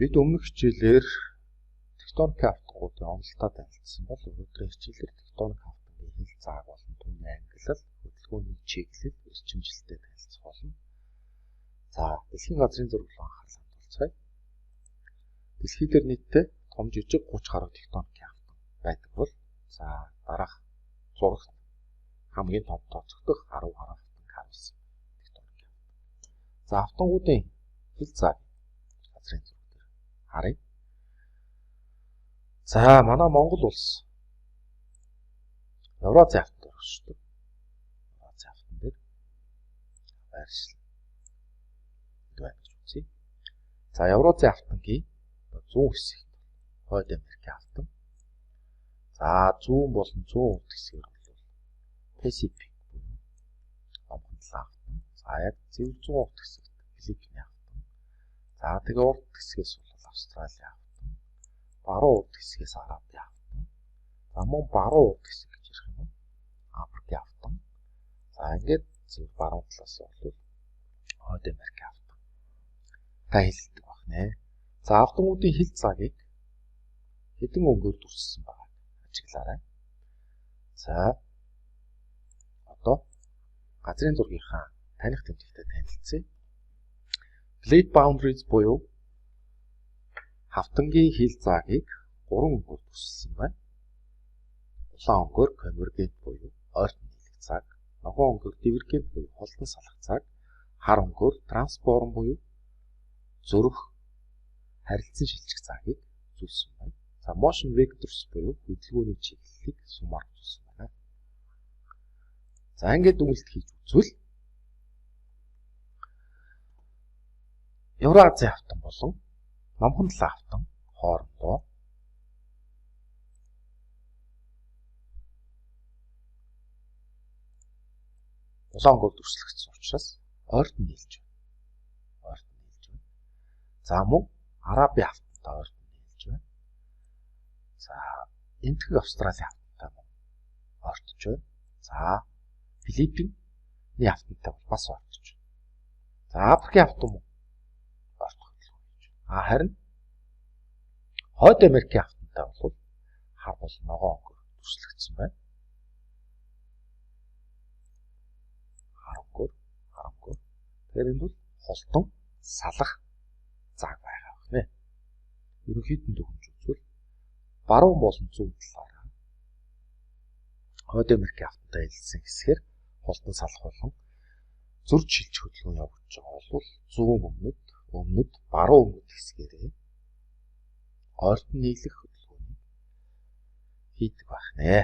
Бид өмнөх хичээлээр тектоник автангуудын онолтой танилцсан бол өнөөдрийн хичээлээр тектоник автангийн хил зааг болон түүний ангилал, хөдөлгөөний чиглэл, эрчимжилттэй танилцах болно. За, дэлхийн газрын зураг руу анхаарал хандуулцгаая. Дэлхий дээр нийтдээ том жижиг 30 гаруй тектоник автан байдаг бол за дараах зурагт хамгийн том тооцогдох 10 гаруй автанг харуулсан тектоник автан. За, автангуудын хил зааг газрын зураг дээр харъя. За, манай Монгол улс Евразийн автан дээр оршдог. Евразийн автан дээр байршил байна гэж үзье. За, Евразийн автангийн зүүн хэсэгт Хойд Америкийн автан. За, зүүн болон зүүн урд хэсгээр бол Пасифик буюу Номхон далайн автан. За, яг зэвэр зүүн урд хэсэгт Филиппиний автан. За, тэгээ урд хэсгээс бол Австралийн автан. Баруун урд хэсгээс Арабын автан. За, мөн баруун урд хэсэг гэж ярих юм уу? Африкийн автан. За, ингээд зэвэр баруун талаас бол Хойд Америкийн автан. Та хэлдэг байх нэ. За, автангуудын хил цагийг хэдэн өнгөөр дүрсэлсэн байгааг ажиглаарай. За, одоо газрын зургийнхаа таних тэмдэгтэй танилцъя. Plate boundaries буюу хавтангийн хил заагийг 3 өнгөөр дүрсэлсэн байна. Улаан өнгөөр convergent буюу ойртон нийлэх цаг, ногоон өнгөөр divergent буюу холдон салах цаг, хар өнгөөр transform буюу зөрөх харилцан шилжих цагийг үзүүлсэн байна. За, motion vectors буюу хөдөлгөөний чиглэлийг сумаар үзүүлсэн байна. За, ингээд дүгнэлт хийж үзвэл Евразийн автан болон Номхон далайн автан хоорондоо улаан өнгөөр дүрслэгдсэн учраас ойртон нийлж байна. Ойртон нийлж байна. За, мөн Арабын автантай ойртон нийлж байна. За, Энэтхэг Австралийн автантай мөн ойртож байна. За, Филиппиний автантай бол бас ойртож байна. За, Африкийн автан мөн ойртох хөдөлгөөн хийж байна. А харин Хойд Америкийн автантай бол хар болон ногоон өнгөөр дүрслэгдсэн байна. Хар өнгөөр, хар өнгөөр. Тэгэхээр энд бол холдон салах зааг байгаа байна. Ерөнхийд нь дүгнж үзвэл баруун болон зүүн талаараа Хойд Америкийн автантай хэлсэн хэсгээр холдон салах болон зөрж шилжих хөдөлгөөн явагдаж байгаа бол зүүн өмнөд, баруун өмнөд хэсгээрээ ойртон нийлэх хөдөлгөөнийг хийдэг байх нэ.